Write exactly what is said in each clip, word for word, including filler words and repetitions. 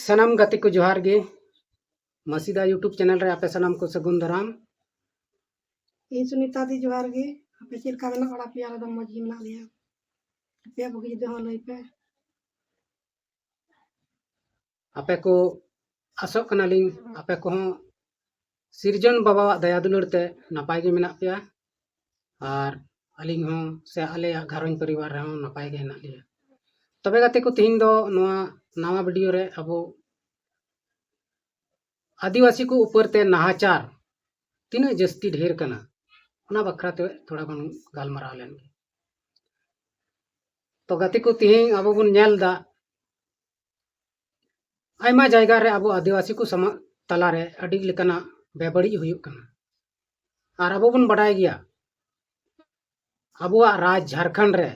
ᱥᱟᱱᱟᱢ ᱜᱟᱛᱮ ᱠᱚ ᱡᱚᱦᱟᱨ ᱜᱮ᱾ ᱢᱟᱹᱥᱤᱫᱟ YouTube ᱪᱮᱱᱮᱞ ᱨᱮ ᱟᱯᱮ ᱥᱟᱱᱟᱢ ᱠᱚ ᱥᱟᱹᱜᱩᱱ ᱫᱟᱨᱟᱢ᱾ ᱤᱧ ᱥᱩᱱᱤᱛᱟ ᱫᱤ ᱡᱚᱦᱟᱨ ᱜᱮ᱾ ᱟᱯᱮ ᱪᱮᱫ ᱞᱮᱠᱟ ᱢᱮᱱᱟᱜ ᱵᱟᱲᱟ ᱯᱮᱭᱟ? ᱟᱞᱮ ᱫᱚ ᱢᱚᱡᱽ ᱜᱮ ᱢᱮᱱᱟᱜ ᱞᱮᱭᱟ᱾ ᱟᱯᱮᱭᱟᱜ ᱵᱩᱜᱤ ᱡᱩᱫᱟᱹ ᱦᱚᱸ ᱞᱟᱹᱭ ᱯᱮ᱾ ᱟᱯᱮ ᱠᱚ ᱟᱥᱚᱜ ᱠᱟᱱᱟᱞᱤᱧ ᱟᱯᱮ ᱠᱚᱦᱚᱸ ᱥᱤᱨᱡᱚᱱ ᱵᱟᱵᱟᱣᱟᱜ ᱫᱟᱭᱟ ᱫᱩᱞᱟᱹᱲ ᱛᱮ ᱱᱟᱯᱟᱭ ᱜᱮ ᱢᱮᱱᱟᱜ ᱯᱮᱭᱟ᱾ ᱟᱨ ᱟᱹᱞᱤᱧ ᱦᱚᱸ ᱥᱮ ᱟᱞᱮᱭᱟᱜ ᱜᱷᱟᱨᱚᱸᱡᱽ ᱯᱚᱨᱤᱵᱟᱨ ᱨᱮᱦᱚᱸ ᱱᱟᱯᱟᱭ ᱜᱮ ᱦᱮᱱᱟᱜ ᱞᱮᱭᱟ᱾ ᱛᱚᱵᱮ ᱜᱟᱛᱮ ᱠᱚ, ᱛᱤᱦᱤᱧ ᱫᱚ ᱱᱚᱣᱟ ᱱᱟᱣᱟ ᱵᱷᱤᱰᱤᱭᱳ ᱨᱮ ᱟᱵᱚ ᱟᱹᱫᱤᱵᱟᱹᱥᱤ ᱠᱚ ᱩᱯᱚᱨ ᱛᱮ ᱱᱟᱦᱟᱪᱟᱨ ᱛᱤᱱᱟᱹᱜ ᱡᱟᱹᱥᱛᱤ ᱰᱷᱮᱨ ᱠᱟᱱᱟ, ᱚᱱᱟ ᱵᱟᱠᱷᱨᱟ ᱛᱮ ᱛᱷᱚᱲᱟ ᱵᱚᱱ ᱜᱟᱞᱢᱟᱨᱟᱣ ᱞᱮᱱ ᱜᱮ᱾ ᱛᱚ ᱜᱟᱛᱮ ᱠᱚ, ᱛᱤᱦᱤᱧ ᱟᱵᱚ ᱵᱚᱱ ᱧᱮᱞ ᱮᱫᱟ, ᱟᱭᱢᱟ ᱡᱟᱭᱜᱟ ᱨᱮ ᱟᱵᱚ ᱟᱹᱫᱤᱵᱟᱹᱥᱤ ᱠᱚ ᱥᱟᱢᱟᱜ ᱛᱟᱞᱟᱨᱮ ᱟᱹᱰᱤ ᱞᱮᱠᱟᱱᱟᱜ ᱵᱮᱵᱟᱹᱲᱤᱡ ᱦᱩᱭᱩᱜ ᱠᱟᱱᱟ᱾ ᱟᱨ ᱟᱵᱚ ᱵᱚᱱ ᱵᱟᱰᱟᱭ ᱜᱮᱭᱟ, ᱟᱵᱚᱣᱟᱜ ᱨᱟᱡᱽ ᱡᱷᱟᱲᱠᱷᱚᱸᱰ ᱨᱮ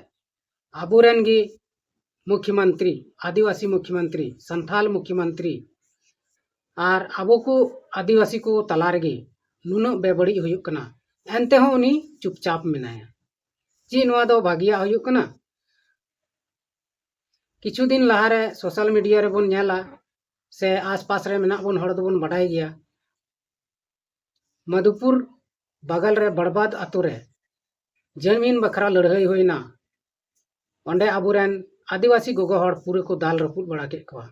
ᱟᱵᱚᱨᱮᱱ ᱜᱮ ᱢᱩᱠᱷᱭᱚᱢᱚᱱᱛᱨᱤ, ᱟᱹᱫᱤᱵᱟᱹᱥᱤ ᱢᱩᱠᱷᱭᱚᱢᱚᱱᱛᱨᱤ, ᱥᱟᱱᱛᱷᱟᱞ ᱢᱩᱠᱷᱭᱚᱢᱚᱱᱛᱨᱤ, ᱟᱨ ᱟᱵᱚ ᱠᱚ ᱟᱹᱫᱤᱵᱟᱹᱥᱤ ᱠᱚ ᱛᱟᱞᱟ ᱨᱮᱜᱮ ᱱᱩᱱᱟᱹᱜ ᱵᱮᱵᱟᱹᱲᱤᱡ ᱦᱩᱭᱩᱜ ᱠᱟᱱᱟ, ᱮᱱᱛᱮ ᱦᱚᱸ ᱩᱱᱤ ᱪᱩᱯᱪᱟᱯ ᱢᱮᱱᱟᱭᱟ᱾ ᱪᱮᱫ ᱱᱚᱣᱟ ᱫᱚ ᱵᱷᱟᱹᱜᱤᱭᱟᱜ ᱦᱩᱭᱩᱜ ᱠᱟᱱᱟ? ᱠᱤᱪᱷᱩ ᱫᱤᱱ ᱞᱟᱦᱟᱨᱮ ᱥᱳᱥᱟᱞ ᱢᱤᱰᱤᱭᱟ ᱨᱮᱵᱚᱱ ᱧᱮᱞᱟ, ᱥᱮ ᱟᱥᱯᱟᱥ ᱨᱮ ᱢᱮᱱᱟᱜ ᱵᱚᱱ ᱦᱚᱲ ᱫᱚᱵᱚᱱ ᱵᱟᱰᱟᱭ ᱜᱮᱭᱟ, ᱢᱟᱫᱷᱩᱯᱩᱨ ᱵᱟᱜᱟᱞ ᱨᱮ ᱵᱟᱲᱵᱟᱫ ᱟᱛᱳ ᱨᱮ ᱡᱟᱹᱢᱤᱱ ᱵᱟᱠᱷᱨᱟ ᱞᱟᱹᱲᱦᱟᱹᱭ ᱦᱩᱭᱱᱟ᱾ ᱚᱸᱰᱮ ᱟᱵᱚᱨᱮᱱ ᱟᱹᱫᱤᱵᱟᱹᱥᱤ ᱜᱚᱜᱚ ᱦᱚᱲ ᱯᱩᱨᱟᱹ ᱠᱚ ᱫᱟᱞ ᱨᱟᱹᱯᱩᱫ ᱵᱟᱲᱟ ᱠᱮᱫ ᱠᱚᱣᱟ᱾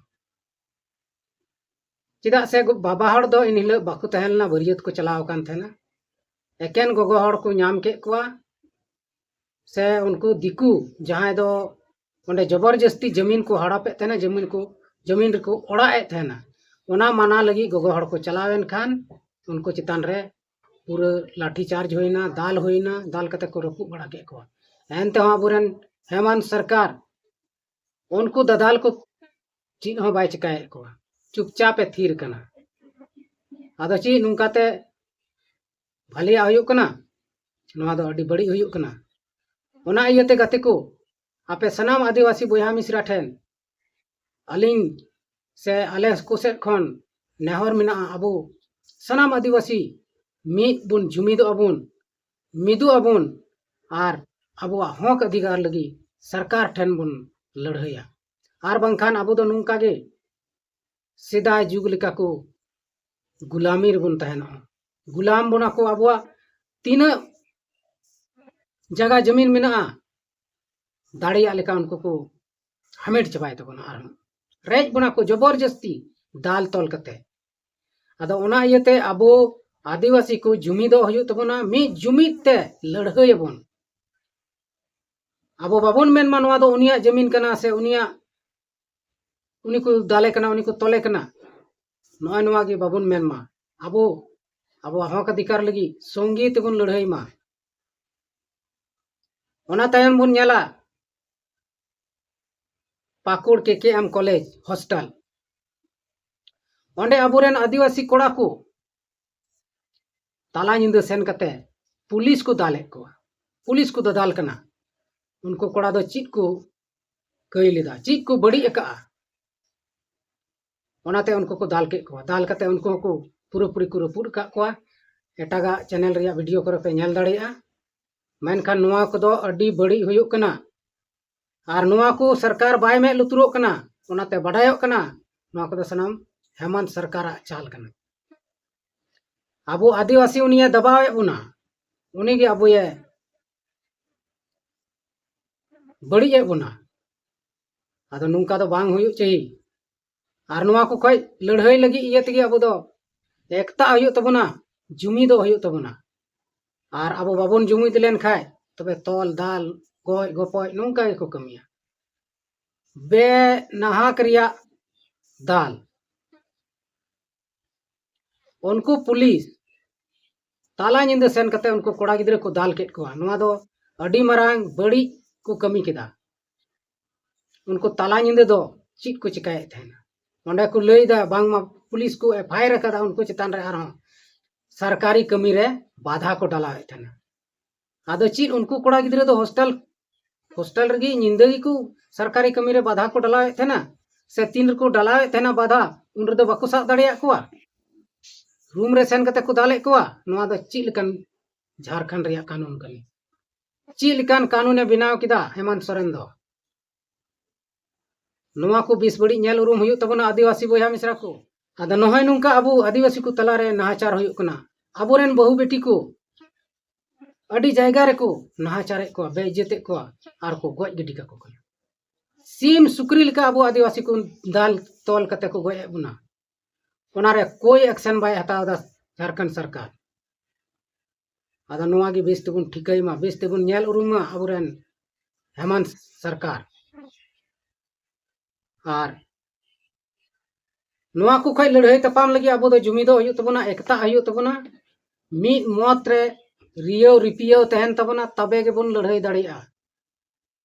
ᱪᱮᱫᱟᱜ ᱥᱮ ᱜᱚ-, ᱵᱟᱵᱟ ᱦᱚᱲ ᱫᱚ ᱮᱱ ᱦᱤᱞᱳᱜ ᱵᱟᱠᱚ ᱛᱟᱦᱮᱸ ᱞᱮᱱᱟ, ᱵᱟᱹᱨᱭᱟᱹᱛ ᱠᱚ ᱪᱟᱞᱟᱣ ᱟᱠᱟᱱ ᱛᱟᱦᱮᱱᱟ᱾ ᱮᱠᱮᱱ ᱜᱚᱜᱚ ᱦᱚᱲ ᱠᱚ ᱧᱟᱢ ᱠᱮᱫ ᱠᱚᱣᱟ, ᱥᱮ ᱩᱱᱠᱩ ᱫᱤᱠᱩ ᱡᱟᱦᱟᱸᱭ ᱫᱚ ᱚᱸᱰᱮ ᱡᱚᱵᱚᱨ ᱡᱟᱹᱥᱛᱤ ᱡᱟᱹᱢᱤᱱ ᱠᱚ ᱦᱟᱲᱟᱯᱮᱫ ᱛᱟᱦᱮᱱᱟ, ᱡᱟᱹᱢᱤᱱ ᱠᱚ, ᱡᱟᱹᱢᱤᱱ ᱨᱮᱠᱚ ᱚᱲᱟᱜ ᱮᱫ ᱛᱟᱦᱮᱱᱟ, ᱚᱱᱟ ᱢᱟᱱᱟ ᱞᱟᱹᱜᱤᱫ ᱜᱚᱜᱚ ᱦᱚᱲ ᱠᱚ ᱪᱟᱞᱟᱣ ᱮᱱ ᱠᱷᱟᱱ ᱩᱱᱠᱩ ᱪᱮᱛᱟᱱ ᱨᱮ ᱯᱩᱨᱟᱹ ᱞᱟᱴᱷᱤ ᱪᱟᱨᱡᱽ ᱦᱩᱭᱱᱟ, ᱫᱟᱞ ᱦᱩᱭᱱᱟ, ᱫᱟᱞ ᱠᱟᱛᱮ ᱠᱚ ᱨᱟᱹᱯᱩᱫ ᱵᱟᱲᱟ ᱠᱮᱫ ᱠᱚᱣᱟ᱾ ᱮᱱᱛᱮᱦᱚᱸ ᱟᱵᱚᱨᱮᱱ ᱦᱮᱢᱟᱱᱛ ᱥᱚᱨᱠᱟᱨ ᱩᱱᱠᱩ ᱫᱟᱫᱟᱞ ᱠᱚ ᱪᱮᱫ ᱦᱚᱸ ᱵᱟᱭ ᱪᱤᱠᱟᱭᱮᱫ ᱠᱚᱣᱟ, ᱪᱩᱯᱪᱟᱯ ᱮ ᱛᱷᱤᱨ ᱠᱟᱱᱟ᱾ ᱟᱫᱚ ᱪᱮᱫ ᱱᱚᱝᱠᱟᱛᱮ ᱵᱷᱟᱞᱮᱭᱟᱜ ᱦᱩᱭᱩᱜ ᱠᱟᱱᱟ? ᱱᱚᱣᱟ ᱫᱚ ᱟᱹᱰᱤ ᱵᱟᱹᱲᱤᱡ ᱦᱩᱭᱩᱜ ᱠᱟᱱᱟ᱾ ᱚᱱᱟ ᱤᱭᱟᱹᱛᱮ ᱜᱟᱛᱮ ᱠᱚ, ᱟᱯᱮ ᱥᱟᱱᱟᱢ ᱟᱹᱫᱤᱵᱟᱹᱥᱤ ᱵᱚᱭᱦᱟ ᱢᱤᱥᱨᱟ ᱴᱷᱮᱱ ᱟᱹᱞᱤᱧ ᱥᱮ ᱟᱞᱮ ᱠᱚ ᱥᱮᱫ ᱠᱷᱚᱱ ᱱᱮᱦᱚᱨ ᱢᱮᱱᱟᱜᱼᱟ, ᱟᱵᱚ ᱥᱟᱱᱟᱢ ᱟᱹᱫᱤᱵᱟᱹᱥᱤ ᱢᱤᱫ ᱵᱚᱱ ᱡᱩᱢᱤᱫᱚᱜᱼᱟ ᱵᱚᱱ, ᱢᱤᱫᱚᱜ ᱟᱵᱚᱱ ᱟᱨ ᱟᱵᱚᱣᱟᱜ ᱦᱚᱠ ᱚᱫᱷᱤᱠᱟᱨ ᱞᱟᱹᱜᱤᱫ ᱥᱚᱨᱠᱟᱨ ᱴᱷᱮᱱ ᱵᱚᱱ ᱞᱟᱹᱲᱦᱟᱹᱭᱟ᱾ ᱟᱨ ᱵᱟᱝᱠᱷᱟᱱ ᱟᱵᱚ ᱫᱚ ᱱᱚᱝᱠᱟ ᱜᱮ ᱥᱮᱫᱟᱭ ᱡᱩᱜᱽ ᱞᱮᱠᱟ ᱠᱚ ᱜᱩᱞᱟᱢᱤ ᱨᱮᱵᱚᱱ ᱛᱟᱦᱮᱱᱚᱜᱼᱟ᱾ ᱜᱩᱞᱟᱢ ᱵᱚᱱᱟ ᱠᱚ, ᱟᱵᱚᱣᱟᱜ ᱛᱤᱱᱟᱹᱜ ᱡᱟᱭᱜᱟ ᱡᱚᱢᱤᱱ ᱢᱮᱱᱟᱜᱼᱟ, ᱫᱟᱲᱮᱭᱟᱜ ᱞᱮᱠᱟ ᱩᱱᱠᱩ ᱠᱚ ᱦᱟᱢᱮᱴ ᱪᱟᱵᱟᱭ ᱛᱟᱵᱚᱱᱟ᱾ ᱟᱨᱦᱚᱸ ᱨᱮᱡ ᱵᱚᱱᱟ ᱠᱚ ᱡᱚᱵᱚᱨ ᱡᱟᱹᱥᱛᱤ ᱫᱟᱞ ᱛᱚᱞ ᱠᱟᱛᱮ᱾ ᱟᱫᱚ ᱚᱱᱟ ᱤᱭᱟᱹᱛᱮ ᱟᱵᱚ ᱟᱹᱫᱤᱵᱟᱹᱥᱤ ᱠᱚ ᱡᱩᱢᱤᱫᱚᱜ ᱦᱩᱭᱩᱜ ᱛᱟᱵᱚᱱᱟ, ᱢᱤᱫ ᱡᱩᱢᱤᱫ ᱛᱮ ᱞᱟᱹᱲᱦᱟᱹᱭ ᱟᱵᱚᱱ᱾ ᱟᱵᱚ ᱵᱟᱵᱚᱱ ᱢᱮᱱᱢᱟ ᱱᱚᱣᱟ ᱫᱚ ᱩᱱᱤᱭᱟᱜ ᱡᱟᱹᱢᱤᱱ ᱠᱟᱱᱟ ᱥᱮ ᱩᱱᱤᱭᱟᱜ, ᱩᱱᱤ ᱠᱚ ᱫᱟᱞᱮ ᱠᱟᱱᱟ, ᱩᱱᱤ ᱠᱚ ᱛᱚᱞᱮ ᱠᱟᱱᱟ, ᱱᱚᱜᱼᱚᱭ ᱱᱚᱣᱟ ᱜᱮ ᱵᱟᱵᱚᱱ ᱢᱮᱱᱢᱟ᱾ ᱟᱵᱚ ᱟᱵᱚᱣᱟᱜ ᱦᱚᱠ ᱚᱫᱷᱤᱠᱟᱨ ᱞᱟᱹᱜᱤᱫ ᱥᱚᱝᱜᱮ ᱛᱮᱵᱚᱱ ᱞᱟᱹᱲᱦᱟᱹᱭ ᱢᱟ᱾ ᱚᱱᱟ ᱛᱟᱭᱚᱢ ᱵᱚᱱ ᱧᱮᱞᱟ ᱯᱟᱹᱠᱩᱲ ᱠᱮ ᱠᱮ ᱮᱢ ᱠᱚᱞᱮᱡᱽ ᱦᱚᱥᱴᱮᱞ, ᱚᱸᱰᱮ ᱟᱵᱚᱨᱮᱱ ᱟᱹᱫᱤᱵᱟᱹᱥᱤ ᱠᱚᱲᱟ ᱠᱚ ᱛᱟᱞᱟ ᱧᱤᱫᱟᱹ ᱥᱮᱱ ᱠᱟᱛᱮ ᱯᱩᱞᱤᱥ ᱠᱚ ᱫᱟᱞᱮᱫ ᱠᱚᱣᱟ, ᱯᱩᱞᱤᱥ ᱠᱚ ᱫᱟᱫᱟᱞ ᱠᱟᱱᱟ᱾ ᱩᱱᱠᱩ ᱠᱚᱲᱟ ᱫᱚ ᱪᱮᱫ ᱠᱚ ᱠᱟᱹᱭ ᱞᱮᱫᱟ, ᱪᱮᱫ ᱠᱚ ᱵᱟᱹᱲᱤᱡ ᱟᱠᱟᱜᱼᱟ, ᱚᱱᱟᱛᱮ ᱩᱱᱠᱩ ᱠᱚ ᱫᱟᱞ ᱠᱮᱫ ᱠᱚᱣᱟ᱾ ᱫᱟᱞ ᱠᱟᱛᱮ ᱩᱱᱠᱩ ᱦᱚᱸᱠᱚ ᱯᱩᱨᱟᱹᱯᱩᱨᱤ ᱠᱚ ᱨᱟᱹᱯᱩᱫ ᱟᱠᱟᱫ ᱠᱚᱣᱟ᱾ ᱮᱴᱟᱜᱟᱜ ᱪᱮᱱᱮᱞ ᱨᱮᱭᱟᱜ ᱵᱷᱤᱰᱤᱭᱳ ᱠᱚᱨᱮ ᱯᱮ ᱧᱮᱞ ᱫᱟᱲᱮᱭᱟᱜᱼᱟ᱾ ᱢᱮᱱᱠᱷᱟᱱ ᱱᱚᱣᱟ ᱠᱚᱫᱚ ᱟᱹᱰᱤ ᱵᱟᱹᱲᱤᱡ ᱦᱩᱭᱩᱜ ᱠᱟᱱᱟ᱾ ᱟᱨ ᱱᱚᱣᱟ ᱠᱚ ᱥᱚᱨᱠᱟᱨ ᱵᱟᱭ ᱢᱮᱫ ᱞᱩᱛᱩᱨᱚᱜ ᱠᱟᱱᱟ, ᱚᱱᱟᱛᱮ ᱵᱟᱰᱟᱭᱚᱜ ᱠᱟᱱᱟ ᱱᱚᱣᱟ ᱠᱚᱫᱚ ᱥᱟᱱᱟᱢ ᱦᱮᱢᱟᱱᱛ ᱥᱚᱨᱠᱟᱨᱟᱜ ᱪᱟᱞ ᱠᱟᱱᱟ᱾ ᱟᱵᱚ ᱟᱹᱫᱤᱵᱟᱹᱥᱤ ᱩᱱᱤᱭᱮ ᱫᱟᱵᱟᱣᱮᱫ ᱵᱚᱱᱟ, ᱩᱱᱤᱜᱮ ᱟᱵᱚᱭᱮ ᱵᱟᱹᱲᱤᱡ ᱮᱫ ᱵᱚᱱᱟ᱾ ᱟᱫᱚ ᱱᱚᱝᱠᱟ ᱫᱚ ᱵᱟᱝ ᱦᱩᱭᱩᱜ ᱪᱟᱹᱦᱤ᱾ ᱟᱨ ᱱᱚᱣᱟ ᱠᱚ ᱠᱷᱚᱡ ᱞᱟᱹᱲᱦᱟᱹᱭ ᱞᱟᱹᱜᱤᱫ ᱤᱭᱟᱹ ᱛᱮᱜᱮ ᱟᱵᱚ ᱫᱚ ᱮᱠᱛᱟᱜ ᱦᱩᱭᱩᱜ ᱛᱟᱵᱚᱱᱟ, ᱡᱩᱢᱤᱫᱚᱜ ᱦᱩᱭᱩᱜ ᱛᱟᱵᱚᱱᱟ᱾ ᱟᱨ ᱟᱵᱚ ᱵᱟᱵᱚᱱ ᱡᱩᱢᱤᱫ ᱞᱮᱱᱠᱷᱟᱡ ᱛᱚᱵᱮ ᱛᱚᱞ ᱫᱟᱞ, ᱜᱚᱡ ᱜᱚᱯᱚᱡ ᱱᱚᱝᱠᱟ ᱜᱮᱠᱚ ᱠᱟᱹᱢᱤᱭᱟ᱾ ᱵᱮᱱᱟᱦᱟᱠ ᱨᱮᱭᱟᱜ ᱫᱟᱞ᱾ ᱩᱱᱠᱩ ᱯᱩᱞᱤᱥ ᱛᱟᱞᱟ ᱧᱤᱫᱟᱹ ᱥᱮᱱ ᱠᱟᱛᱮ ᱩᱱᱠᱩ ᱠᱚᱲᱟ ᱜᱤᱫᱽᱨᱟᱹ ᱠᱚ ᱫᱟᱞ ᱠᱮᱫ ᱠᱚᱣᱟ᱾ ᱱᱚᱣᱟ ᱫᱚ ᱟᱹᱰᱤ ᱢᱟᱨᱟᱝ ᱵᱟᱹᱲᱤᱡ ᱠᱚ ᱠᱟᱹᱢᱤ ᱠᱮᱫᱟ᱾ ᱩᱱᱠᱩ ᱛᱟᱞᱟ ᱧᱤᱫᱟᱹ ᱫᱚ ᱪᱮᱫ ᱠᱚ ᱪᱮᱠᱟᱭᱮᱫ ᱛᱟᱦᱮᱱᱟ? ᱚᱸᱰᱮ ᱠᱚ ᱞᱟᱹᱭᱫᱟ ᱵᱟᱝᱢᱟ ᱯᱩᱞᱤᱥ ᱠᱚ ᱮᱯᱷ ᱟᱭ ᱟᱨ ᱟᱠᱟᱫᱟ ᱩᱱᱠᱩ ᱪᱮᱛᱟᱱ ᱨᱮ, ᱟᱨᱦᱚᱸ ᱥᱚᱨᱠᱟᱨᱤ ᱠᱟᱹᱢᱤ ᱨᱮ ᱵᱟᱫᱷᱟ ᱠᱚ ᱰᱟᱞᱟᱣᱮᱫ ᱛᱟᱦᱮᱱᱟ᱾ ᱟᱫᱚ ᱪᱮᱫ ᱩᱱᱠᱩ ᱠᱚᱲᱟ ᱜᱤᱫᱽᱨᱟᱹ ᱫᱚ ᱦᱳᱥᱴᱮᱞ, ᱦᱳᱥᱴᱮᱞ ᱨᱮᱜᱮ ᱧᱤᱫᱟᱹ ᱜᱮᱠᱚ ᱥᱚᱨᱠᱟᱨᱤ ᱠᱟᱹᱢᱤ ᱨᱮ ᱵᱟᱫᱷᱟ ᱠᱚ ᱰᱟᱞᱟᱣᱮᱫ ᱛᱟᱦᱮᱱᱟ? ᱥᱮ ᱛᱤᱱ ᱨᱮᱠᱚ ᱰᱟᱞᱟᱣᱮᱫ ᱛᱟᱦᱮᱱᱟ ᱵᱟᱫᱷᱟ, ᱩᱱ ᱨᱮᱫᱚ ᱵᱟᱠᱚ ᱥᱟᱵ ᱫᱟᱲᱮᱭᱟᱜ ᱠᱚᱣᱟ? ᱨᱩᱢ ᱨᱮ ᱥᱮᱱ ᱠᱟᱛᱮ ᱠᱚ ᱫᱟᱞᱮᱫ ᱠᱚᱣᱟ᱾ ᱱᱚᱣᱟ ᱫᱚ ᱪᱮᱫ ᱞᱮᱠᱟᱱ ᱡᱷᱟᱲᱠᱷᱚᱸᱰ ᱨᱮᱭᱟᱜ ᱠᱟᱹᱱᱩᱱ ᱠᱟᱱᱟ? ᱪᱮᱫ ᱞᱮᱠᱟᱱ ᱠᱟᱹᱱᱩᱱᱮ ᱵᱮᱱᱟᱣ ᱠᱮᱫᱟ ᱦᱮᱢᱟᱱᱛ ᱥᱚᱨᱮᱱ ᱫᱚ? ᱱᱚᱣᱟ ᱠᱚ ᱵᱮᱥ ᱵᱟᱹᱲᱤᱡ ᱧᱮᱞ ᱩᱨᱩᱢ ᱦᱩᱭᱩᱜ ᱛᱟᱵᱚᱱᱟ ᱟᱹᱫᱤᱵᱟᱹᱥᱤ ᱵᱚᱭᱦᱟ ᱢᱤᱥᱨᱟ ᱠᱚ᱾ ᱟᱫᱚ ᱱᱚᱜᱼᱚᱭ ᱱᱚᱝᱠᱟ ᱟᱵᱚ ᱟᱹᱫᱤᱵᱟᱹᱥᱤ ᱠᱚ ᱛᱟᱞᱟᱨᱮ ᱱᱟᱦᱟᱪᱟᱨ ᱦᱩᱭᱩᱜ ᱠᱟᱱᱟ, ᱟᱵᱚᱨᱮᱱ ᱵᱟᱹᱦᱩ ᱵᱤᱴᱤ ᱠᱚ ᱟᱹᱰᱤ ᱡᱟᱭᱜᱟ ᱨᱮᱠᱚ ᱱᱟᱦᱟᱪᱟᱨᱮᱫ ᱠᱚᱣᱟ, ᱵᱮᱤᱡᱽᱡᱚᱛᱮᱫ ᱠᱚᱣᱟ ᱟᱨ ᱠᱚ ᱜᱚᱡ ᱜᱤᱰᱤ ᱠᱟᱠᱚ ᱠᱟᱱᱟ᱾ ᱥᱤᱢ ᱥᱩᱠᱨᱤ ᱞᱮᱠᱟ ᱟᱵᱚ ᱟᱹᱫᱤᱵᱟᱹᱥᱤ ᱠᱚ ᱫᱟᱞ ᱛᱚᱞ ᱠᱟᱛᱮ ᱠᱚ ᱜᱚᱡ ᱮᱫ ᱵᱚᱱᱟ, ᱚᱱᱟᱨᱮ ᱠᱳᱭ ᱮᱠᱥᱮᱱ ᱵᱟᱭ ᱦᱟᱛᱟᱣ ᱮᱫᱟ ᱡᱷᱟᱲᱠᱷᱚᱸᱰ ᱥᱚᱨᱠᱟᱨ᱾ ᱟᱫᱚ ᱱᱚᱣᱟ ᱜᱮ ᱵᱮᱥ ᱛᱮᱵᱚᱱ ᱴᱷᱤᱠᱟᱹᱭ ᱢᱟ, ᱵᱮᱥ ᱛᱮᱵᱚᱱ ᱧᱮᱞ ᱩᱨᱩᱢ ᱢᱟ ᱟᱵᱚᱨᱮᱱ ᱦᱮᱢᱟᱱᱛ ᱥᱚᱨᱠᱟᱨ᱾ ᱟᱨ ᱱᱚᱣᱟ ᱠᱚ ᱠᱷᱚᱡ ᱞᱟᱹᱲᱦᱟᱹᱭ ᱛᱟᱯᱟᱢ ᱞᱟᱹᱜᱤᱫ ᱟᱵᱚ ᱫᱚ ᱡᱩᱢᱤᱫᱚᱜ ᱦᱩᱭᱩᱜ ᱛᱟᱵᱚᱱᱟ, ᱮᱠᱛᱟᱜ ᱦᱩᱭᱩᱜ ᱛᱟᱵᱚᱱᱟ, ᱢᱤᱫ ᱢᱚᱛ ᱨᱮ ᱨᱤᱭᱟᱹᱣ ᱨᱤᱯᱤᱭᱟᱹᱣ ᱛᱟᱦᱮᱱ ᱛᱟᱵᱚᱱᱟ, ᱛᱚᱵᱮ ᱜᱮᱵᱚᱱ ᱞᱟᱹᱲᱦᱟᱹᱭ ᱫᱟᱲᱮᱭᱟᱜᱼᱟ᱾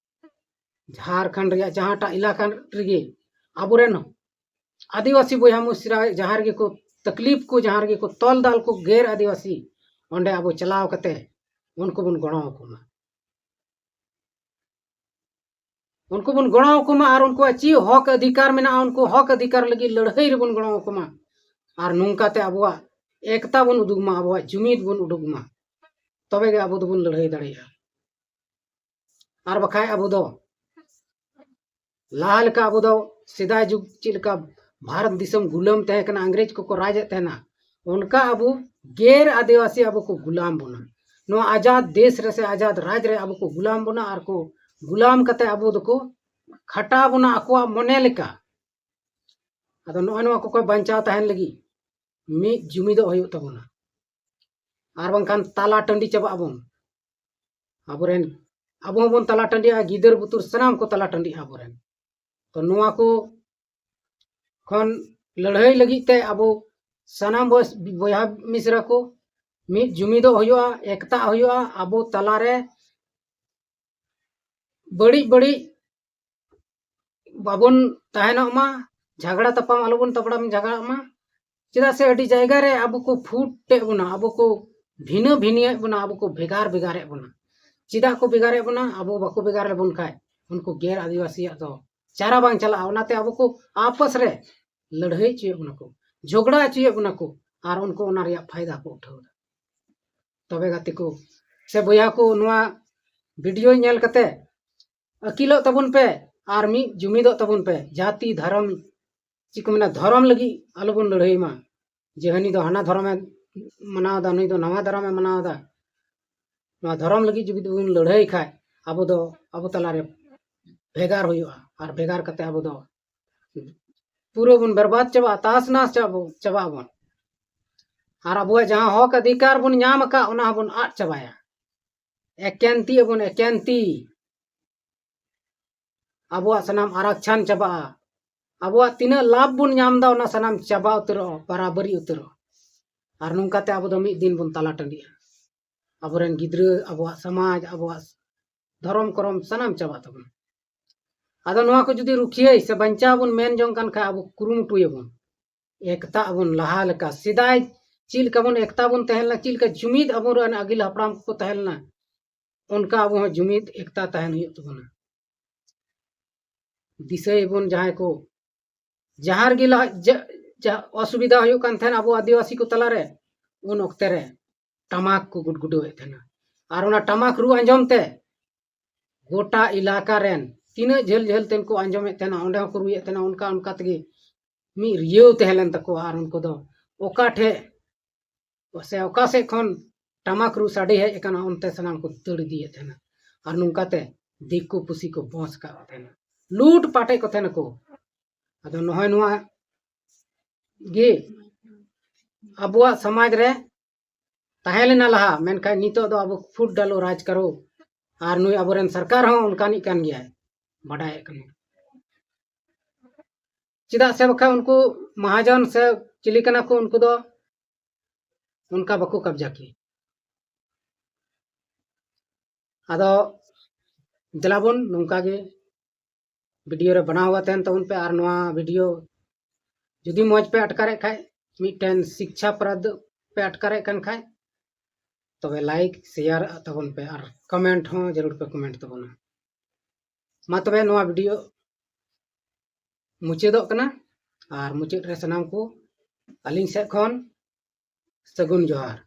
ᱡᱷᱟᱲᱠᱷᱚᱸᱰ ᱨᱮᱭᱟᱜ ᱡᱟᱦᱟᱸᱴᱟᱜ ᱮᱞᱟᱠᱟ ᱨᱮᱜᱮ ᱟᱵᱚᱨᱮᱱ ᱟᱹᱫᱤᱵᱟᱹᱥᱤ ᱵᱚᱭᱦᱟ ᱢᱤᱥᱨᱟ ᱡᱟᱦᱟᱸ ᱨᱮᱜᱮ ᱠᱚ ᱛᱟᱠᱞᱤᱯ ᱠᱚ, ᱡᱟᱦᱟᱸ ᱨᱮᱜᱮ ᱠᱚ ᱛᱚᱞ ᱫᱟᱞ ᱠᱚ ᱜᱮᱨ ᱟᱹᱫᱤᱵᱟᱹᱥᱤ, ᱚᱸᱰᱮ ᱟᱵᱚ ᱪᱟᱞᱟᱣ ᱠᱟᱛᱮ ᱩᱱᱠᱩ ᱵᱚᱱ ᱜᱚᱲᱚ ᱟᱠᱚ ᱢᱟ᱾ ᱩᱱᱠᱩ ᱵᱚᱱ ᱜᱚᱲᱚ ᱟᱠᱚ ᱢᱟ ᱟᱨ ᱩᱱᱠᱩᱣᱟᱜ ᱪᱮᱫ ᱦᱚᱠ ᱚᱫᱷᱤᱠᱟᱨ ᱢᱮᱱᱟᱜᱼᱟ, ᱩᱱᱠᱩ ᱦᱚᱠ ᱚᱫᱷᱤᱠᱟᱨ ᱞᱟᱹᱜᱤᱫ ᱞᱟᱹᱲᱦᱟᱹᱭ ᱨᱮᱵᱚᱱ ᱜᱚᱲᱚ ᱟᱠᱚ ᱢᱟ᱾ ᱟᱨ ᱱᱚᱝᱠᱟᱛᱮ ᱟᱵᱚᱣᱟᱜ ᱮᱠᱛᱟ ᱵᱚᱱ ᱩᱫᱩᱜ ᱢᱟ, ᱟᱵᱚᱣᱟᱜ ᱡᱩᱢᱤᱫ ᱵᱚᱱ ᱩᱰᱩᱠ ᱢᱟ, ᱛᱚᱵᱮ ᱜᱮ ᱟᱵᱚ ᱫᱚᱵᱚᱱ ᱞᱟᱹᱲᱦᱟᱹᱭ ᱫᱟᱲᱮᱭᱟᱜᱼᱟ᱾ ᱟᱨ ᱵᱟᱠᱷᱟᱡ ᱟᱵᱚ ᱫᱚ ᱞᱟᱦᱟ ᱞᱮᱠᱟ ᱟᱵᱚ ᱫᱚ ᱥᱮᱫᱟᱭ ᱡᱩᱜᱽ ᱪᱮᱫ ᱞᱮᱠᱟ ᱵᱷᱟᱨᱚᱛ ᱫᱤᱥᱚᱢ ᱜᱩᱞᱟᱹᱢ ᱛᱟᱦᱮᱸ ᱠᱟᱱᱟ, ᱤᱝᱨᱮᱡᱽ ᱠᱚᱠᱚ ᱨᱟᱡᱽ ᱮᱫ ᱛᱟᱦᱮᱱᱟ, ᱚᱱᱠᱟ ᱟᱵᱚ ᱜᱮᱨ ᱟᱹᱫᱤᱵᱟᱹᱥᱤ ᱟᱵᱚ ᱠᱚ ᱜᱩᱞᱟᱢ ᱵᱚᱱᱟ᱾ ᱱᱚᱣᱟ ᱟᱡᱟᱫ ᱫᱮᱥ ᱨᱮ ᱥᱮ ᱟᱡᱟᱫ ᱨᱟᱡᱽ ᱨᱮ ᱟᱵᱚ ᱠᱚ ᱜᱩᱞᱟᱢ ᱵᱚᱱᱟ ᱟᱨ ᱠᱚ ᱜᱩᱞᱟᱢ ᱠᱟᱛᱮ ᱟᱵᱚ ᱫᱚᱠᱚ ᱠᱷᱟᱴᱟᱣ ᱵᱚᱱᱟ ᱟᱠᱚᱣᱟᱜ ᱢᱚᱱᱮ ᱞᱮᱠᱟ᱾ ᱟᱫᱚ ᱱᱚᱜᱼᱚᱭ ᱱᱚᱣᱟ ᱠᱚ ᱠᱷᱚᱱ ᱵᱟᱧᱪᱟᱣ ᱛᱟᱦᱮᱱ ᱞᱟᱹᱜᱤᱫ ᱢᱤᱫ ᱡᱩᱢᱤᱫᱚᱜ ᱦᱩᱭᱩᱜ ᱛᱟᱵᱚᱱᱟ, ᱟᱨ ᱵᱟᱝᱠᱷᱟᱱ ᱛᱟᱞᱟ ᱴᱟᱺᱰᱤ ᱪᱟᱵᱟᱜ ᱟᱵᱚᱱ᱾ ᱟᱵᱚᱨᱮᱱ, ᱟᱵᱚ ᱦᱚᱸᱵᱚᱱ ᱛᱟᱞᱟ ᱴᱟᱺᱰᱤᱜᱼᱟ, ᱜᱤᱫᱟᱹᱨ ᱵᱩᱛᱩᱨ ᱥᱟᱱᱟᱢ ᱠᱚ ᱛᱟᱞᱟ ᱴᱟᱺᱰᱤᱜᱼᱟ ᱟᱵᱚᱨᱮᱱ᱾ ᱛᱚ ᱱᱚᱣᱟ ᱠᱚ ᱠᱷᱚᱱ ᱞᱟᱹᱲᱦᱟᱹᱭ ᱞᱟᱹᱜᱤᱫ ᱛᱮ ᱟᱵᱚ ᱥᱟᱱᱟᱢ ᱵᱚᱭ-, ᱵᱚᱭᱦᱟ ᱢᱤᱥᱨᱟ ᱠᱚ ᱢᱤᱫ ᱡᱩᱢᱤᱫᱚᱜ ᱦᱩᱭᱩᱜᱼᱟ, ᱮᱠᱛᱟᱜ ᱦᱩᱭᱩᱜᱼᱟ᱾ ᱟᱵᱚ ᱛᱟᱞᱟᱨᱮ ᱵᱟᱹᱲᱤᱡ ᱵᱟᱹᱲᱤᱡ ᱵᱟᱵᱚᱱ ᱛᱟᱦᱮᱱᱚᱜ ᱢᱟ, ᱡᱷᱟᱜᱽᱲᱟ ᱛᱟᱯᱟᱢ ᱟᱞᱚᱵᱚᱱ ᱛᱟᱯᱲᱟᱢ ᱡᱷᱟᱜᱽᱲᱟᱜ ᱢᱟ᱾ ᱪᱮᱫᱟᱜ ᱥᱮ ᱟᱹᱰᱤ ᱡᱟᱭᱜᱟ ᱨᱮ ᱟᱵᱚ ᱠᱚ ᱯᱷᱩᱴ ᱮᱫ ᱵᱚᱱᱟ, ᱟᱵᱚ ᱠᱚ ᱵᱷᱤᱱᱟᱹ ᱵᱷᱤᱱᱤᱭᱮᱫ ᱵᱚᱱᱟ, ᱟᱵᱚ ᱠᱚ ᱵᱷᱮᱜᱟᱨ ᱵᱷᱮᱜᱟᱨᱮᱫ ᱵᱚᱱᱟ᱾ ᱪᱮᱫᱟᱜ ᱠᱚ ᱵᱷᱮᱜᱟᱨᱮᱫ ᱵᱚᱱᱟ? ᱟᱵᱚ ᱵᱟᱠᱚ ᱵᱷᱮᱜᱟᱨ ᱞᱮᱵᱚᱱ ᱠᱷᱟᱡ ᱩᱱᱠᱩ ᱜᱮᱨ ᱟᱹᱫᱤᱵᱟᱹᱥᱤᱭᱟᱜ ᱫᱚ ᱪᱟᱨᱟ ᱵᱟᱝ ᱪᱟᱞᱟᱜᱼᱟ᱾ ᱚᱱᱟᱛᱮ ᱟᱵᱚ ᱠᱚ ᱟᱯᱚᱥ ᱨᱮ ᱞᱟᱹᱲᱦᱟᱹᱭ ᱦᱚᱪᱚᱭᱮᱫ ᱵᱚᱱᱟ ᱠᱚ, ᱡᱷᱚᱜᱽᱲᱟ ᱦᱚᱪᱚᱭᱮᱫ ᱵᱚᱱᱟ ᱠᱚ, ᱟᱨ ᱩᱱᱠᱩ ᱚᱱᱟ ᱨᱮᱭᱟᱜ ᱯᱷᱟᱭᱫᱟ ᱠᱚ ᱩᱴᱷᱟᱹᱣ ᱮᱫᱟ᱾ ᱛᱚᱵᱮ ᱜᱟᱛᱮ ᱠᱚ ᱥᱮ ᱵᱚᱭᱦᱟ ᱠᱚ, ᱱᱚᱣᱟ ᱵᱷᱤᱰᱤᱭᱳ ᱧᱮᱞ ᱠᱟᱛᱮ ᱟᱹᱠᱤᱞᱚᱜ ᱛᱟᱵᱚᱱ ᱯᱮ᱾ ᱟᱨ ᱢᱤᱫ ᱡᱩᱢᱤᱫᱚᱜ ᱛᱟᱵᱚᱱ ᱯᱮ᱾ ᱡᱟᱹᱛᱤ, ᱫᱷᱚᱨᱚᱢ, ᱪᱮᱫ ᱠᱚ ᱢᱮᱱᱟ, ᱫᱷᱚᱨᱚᱢ ᱞᱟᱹᱜᱤᱫ ᱟᱞᱚᱵᱚᱱ ᱞᱟᱹᱲᱦᱟᱹᱭ ᱢᱟ᱾ ᱡᱮ ᱦᱟᱹᱱᱤ ᱫᱚ ᱦᱟᱱᱟ ᱫᱷᱚᱨᱚᱢᱮ ᱢᱟᱱᱟᱣ ᱮᱫᱟ, ᱱᱩᱭ ᱫᱚ ᱱᱟᱣᱟ ᱫᱷᱚᱨᱚᱢᱮ ᱢᱟᱱᱟᱣ ᱮᱫᱟ᱾ ᱱᱚᱣᱟ ᱫᱷᱚᱨᱚᱢ ᱞᱟᱹᱜᱤᱫ ᱡᱩᱫᱤ ᱵᱚᱱ ᱞᱟᱹᱲᱦᱟᱹᱭ ᱠᱷᱟᱡ, ᱟᱵᱚ ᱫᱚ ᱟᱵᱚ ᱛᱟᱞᱟᱨᱮ ᱵᱷᱮᱜᱟᱨ ᱦᱩᱭᱩᱜᱼᱟ᱾ ᱟᱨ ᱵᱷᱮᱜᱟᱨ ᱠᱟᱛᱮ ᱟᱵᱚ ᱫᱚ ᱯᱩᱨᱟᱹ ᱵᱚᱱ ᱵᱮᱨᱵᱟᱫ ᱪᱟᱵᱟᱜᱼᱟ, ᱛᱟᱥ ᱱᱟᱥ ᱪᱟᱵᱟᱜ ᱟᱵᱚᱱ᱾ ᱟᱨ ᱟᱵᱚᱣᱟᱜ ᱡᱟᱦᱟᱸ ᱦᱚᱠ ᱚᱫᱷᱤᱠᱟᱨ ᱵᱚᱱ ᱧᱟᱢ ᱟᱠᱟᱫ, ᱚᱱᱟ ᱦᱚᱸᱵᱚᱱ ᱟᱫ ᱪᱟᱵᱟᱭᱟ᱾ ᱮᱠᱮᱱ ᱛᱤ ᱟᱵᱚᱱ, ᱮᱠᱮᱱ ᱛᱤ᱾ ᱟᱵᱚᱣᱟᱜ ᱥᱟᱱᱟᱢ ᱟᱨᱟᱠᱪᱷᱟᱱ ᱪᱟᱵᱟᱜᱼᱟ᱾ ᱟᱵᱚᱣᱟᱜ ᱛᱤᱱᱟᱹᱜ ᱞᱟᱵᱷ ᱵᱚᱱ ᱧᱟᱢ ᱮᱫᱟ, ᱚᱱᱟ ᱥᱟᱱᱟᱢ ᱪᱟᱵᱟ ᱩᱛᱟᱹᱨᱚᱜᱼᱟ, ᱵᱟᱨᱟᱵᱟᱨᱤ ᱩᱛᱟᱹᱨᱚᱜᱼᱟ᱾ ᱟᱨ ᱱᱚᱝᱠᱟᱛᱮ ᱟᱵᱚ ᱫᱚ ᱢᱤᱫ ᱫᱤᱱ ᱵᱚᱱ ᱛᱟᱞᱟ ᱴᱟᱺᱰᱤᱜᱼᱟ᱾ ᱟᱵᱚᱨᱮᱱ ᱜᱤᱫᱽᱨᱟᱹ, ᱟᱵᱚᱣᱟᱜ ᱥᱚᱢᱟᱡᱽ, ᱟᱵᱚᱣᱟᱜ ᱫᱷᱚᱨᱚᱢ ᱠᱚᱨᱚᱢ ᱥᱟᱱᱟᱢ ᱪᱟᱵᱟᱜ ᱛᱟᱵᱚᱱᱟ᱾ ᱟᱫᱚ ᱱᱚᱣᱟ ᱠᱚ ᱡᱩᱫᱤ ᱨᱩᱠᱷᱤᱭᱟᱹᱭ ᱥᱮ ᱵᱟᱧᱪᱟᱣ ᱵᱚᱱ ᱢᱮᱱ ᱡᱚᱝ ᱠᱟᱱ ᱠᱷᱟᱡ, ᱟᱵᱚ ᱠᱩᱨᱩᱢᱩᱴᱩᱭᱟᱵᱚᱱ, ᱮᱠᱛᱟ ᱟᱵᱚᱱ ᱞᱟᱦᱟ ᱞᱮᱠᱟ᱾ ᱥᱮᱫᱟᱭ ᱪᱮᱫ ᱞᱮᱠᱟ ᱵᱚᱱ ᱮᱠᱛᱟ ᱵᱚᱱ ᱛᱟᱦᱮᱸ ᱞᱮᱱᱟ, ᱪᱮᱫ ᱞᱮᱠᱟ ᱡᱩᱢᱤᱫ ᱟᱵᱚᱨᱮᱱ ᱟᱹᱜᱤᱞ ᱦᱟᱯᱲᱟᱢ ᱠᱚᱠᱚ ᱛᱟᱦᱮᱸ ᱞᱮᱱᱟ, ᱚᱱᱠᱟ ᱟᱵᱚ ᱦᱚᱸ ᱡᱩᱢᱤᱫ ᱮᱠᱛᱟ ᱛᱟᱦᱮᱱ ᱦᱩᱭᱩᱜ ᱛᱟᱵᱚᱱᱟ᱾ ᱫᱤᱥᱟᱹᱭᱟᱵᱚᱱ ᱡᱟᱦᱟᱸᱭ ᱠᱚ, ᱡᱟᱦᱟᱸ ᱨᱮᱜᱮ ᱞᱟᱦᱟ ᱡᱟ-, ᱡᱟ-, ᱚᱥᱩᱵᱤᱫᱷᱟ ᱦᱩᱭᱩᱜ ᱠᱟᱱ ᱛᱟᱦᱮᱱ ᱟᱵᱚ ᱟᱹᱫᱤᱵᱟᱹᱥᱤ ᱠᱚ ᱛᱟᱞᱟᱨᱮ, ᱩᱱ ᱚᱠᱛᱮ ᱨᱮ ᱴᱟᱢᱟᱠ ᱠᱚ ᱜᱩᱰᱜᱩᱰᱟᱹᱣᱮᱫ ᱛᱟᱦᱮᱱᱟ᱾ ᱟᱨ ᱚᱱᱟ ᱴᱟᱢᱟᱠ ᱨᱩ ᱟᱸᱡᱚᱢ ᱛᱮ ᱜᱚᱴᱟ ᱮᱞᱟᱠᱟ ᱨᱮᱱ ᱛᱤᱱᱟᱹᱜ ᱡᱷᱟᱹᱞ ᱡᱷᱟᱹᱞ ᱛᱮᱱ ᱠᱚ ᱟᱸᱡᱚᱢᱮᱫ ᱛᱟᱦᱮᱱᱟ, ᱚᱸᱰᱮ ᱦᱚᱸᱠᱚ ᱨᱩᱭᱮᱫ ᱛᱟᱦᱮᱱᱟ᱾ ᱚᱱᱠᱟ ᱚᱱᱠᱟ ᱛᱮᱜᱮ ᱢᱤᱫ ᱨᱤᱭᱟᱹᱣ ᱛᱟᱦᱮᱸ ᱞᱮᱱ ᱛᱟᱠᱚᱣᱟ᱾ ᱟᱨ ᱩᱱᱠᱩ ᱫᱚ ᱚᱠᱟ ᱴᱷᱮᱡ ᱥᱮ ᱚᱠᱟ ᱥᱮᱫ ᱠᱷᱚᱱ ᱴᱟᱢᱟᱠ ᱨᱩ ᱥᱟᱰᱮ ᱦᱮᱡ ᱟᱠᱟᱱᱟ, ᱚᱱᱛᱮ ᱥᱟᱱᱟᱢ ᱠᱚ ᱫᱟᱹᱲ ᱤᱫᱤᱭᱮᱫ ᱛᱟᱦᱮᱱᱟ᱾ ᱟᱨ ᱱᱚᱝᱠᱟᱛᱮ ᱫᱤᱠᱩ ᱯᱩᱥᱤ ᱠᱚ ᱵᱚᱸᱥ ᱠᱟᱜ ᱛᱟᱦᱮᱱᱟ, ᱞᱩᱴ ᱯᱟᱴᱮᱫ ᱠᱚ ᱛᱟᱦᱮᱱᱟᱠᱚ᱾ ᱟᱫᱚ ᱱᱚᱜᱼᱚᱭ ᱱᱚᱣᱟ ᱜᱮ ᱟᱵᱚᱣᱟᱜ ᱥᱚᱢᱟᱡᱽ ᱨᱮ ᱛᱟᱦᱮᱸ ᱞᱮᱱᱟ ᱞᱟᱦᱟ, ᱢᱮᱱᱠᱷᱟᱱ ᱱᱤᱛᱚᱜ ᱫᱚ ᱟᱵᱚ ᱯᱷᱩᱴ ᱰᱟᱞᱳ ᱨᱟᱡᱽ ᱠᱟᱨᱳ, ᱟᱨ ᱱᱩᱭ ᱟᱵᱚᱨᱮᱱ ᱥᱚᱨᱠᱟᱨ ᱦᱚᱸ ᱚᱱᱠᱟᱱᱤᱡ ᱠᱟᱱ ᱜᱮᱭᱟᱭ, ᱵᱟᱰᱟᱭᱮᱫ ᱠᱟᱱᱟ᱾ ᱪᱮᱫᱟᱜ ᱥᱮ ᱵᱟᱠᱷᱟᱱ ᱩᱱᱠᱩ ᱢᱟᱦᱟᱡᱚᱱ ᱥᱮ ᱪᱤᱞᱤ ᱠᱟᱱᱟ ᱠᱚ, ᱩᱱᱠᱩ ᱫᱚ ᱚᱱᱠᱟ ᱵᱟᱠᱚ ᱠᱟᱵᱽᱡᱟ ᱠᱮᱭᱟ᱾ ᱟᱫᱚ ᱫᱮᱞᱟᱵᱚᱱ ᱱᱚᱝᱠᱟ ᱜᱮ ᱵᱷᱤᱰᱤᱭᱳ ᱨᱮ ᱵᱮᱱᱟᱣ ᱟᱛᱮᱱ ᱛᱟᱵᱚᱱ ᱯᱮ᱾ ᱟᱨ ᱱᱚᱣᱟ ᱵᱷᱤᱰᱤᱭᱳ ᱡᱩᱫᱤ ᱢᱚᱡᱽ ᱯᱮ ᱟᱴᱠᱟᱨᱮᱫ ᱠᱷᱟᱡ, ᱢᱤᱫᱴᱮᱱ ᱥᱤᱠᱪᱷᱟᱯᱨᱚᱫ ᱯᱮ ᱟᱴᱠᱟᱨᱮᱫ ᱠᱟᱱ ᱠᱷᱟᱡ, ᱛᱚᱵᱮ ᱞᱟᱭᱤᱠ, ᱥᱮᱭᱟᱨ ᱛᱟᱵᱚᱱ ᱯᱮ ᱟᱨ ᱠᱚᱢᱮᱱᱴ ᱦᱚᱸ ᱡᱟᱹᱨᱩᱲ ᱯᱮ ᱠᱚᱢᱮᱱᱴ ᱛᱟᱵᱚᱱᱟ᱾ ᱢᱟ ᱛᱚᱵᱮ ᱱᱚᱣᱟ ᱵᱷᱤᱰᱤᱭᱳ ᱢᱩᱪᱟᱹᱫᱚᱜ ᱠᱟᱱᱟ, ᱟᱨ ᱢᱩᱪᱟᱹᱫ ᱨᱮ ᱥᱟᱱᱟᱢ ᱠᱚ ᱟᱹᱞᱤᱧ ᱥᱮᱫ ᱠᱷᱚᱱ ᱥᱟᱹᱜᱩᱱ ᱡᱚᱦᱟᱨ᱾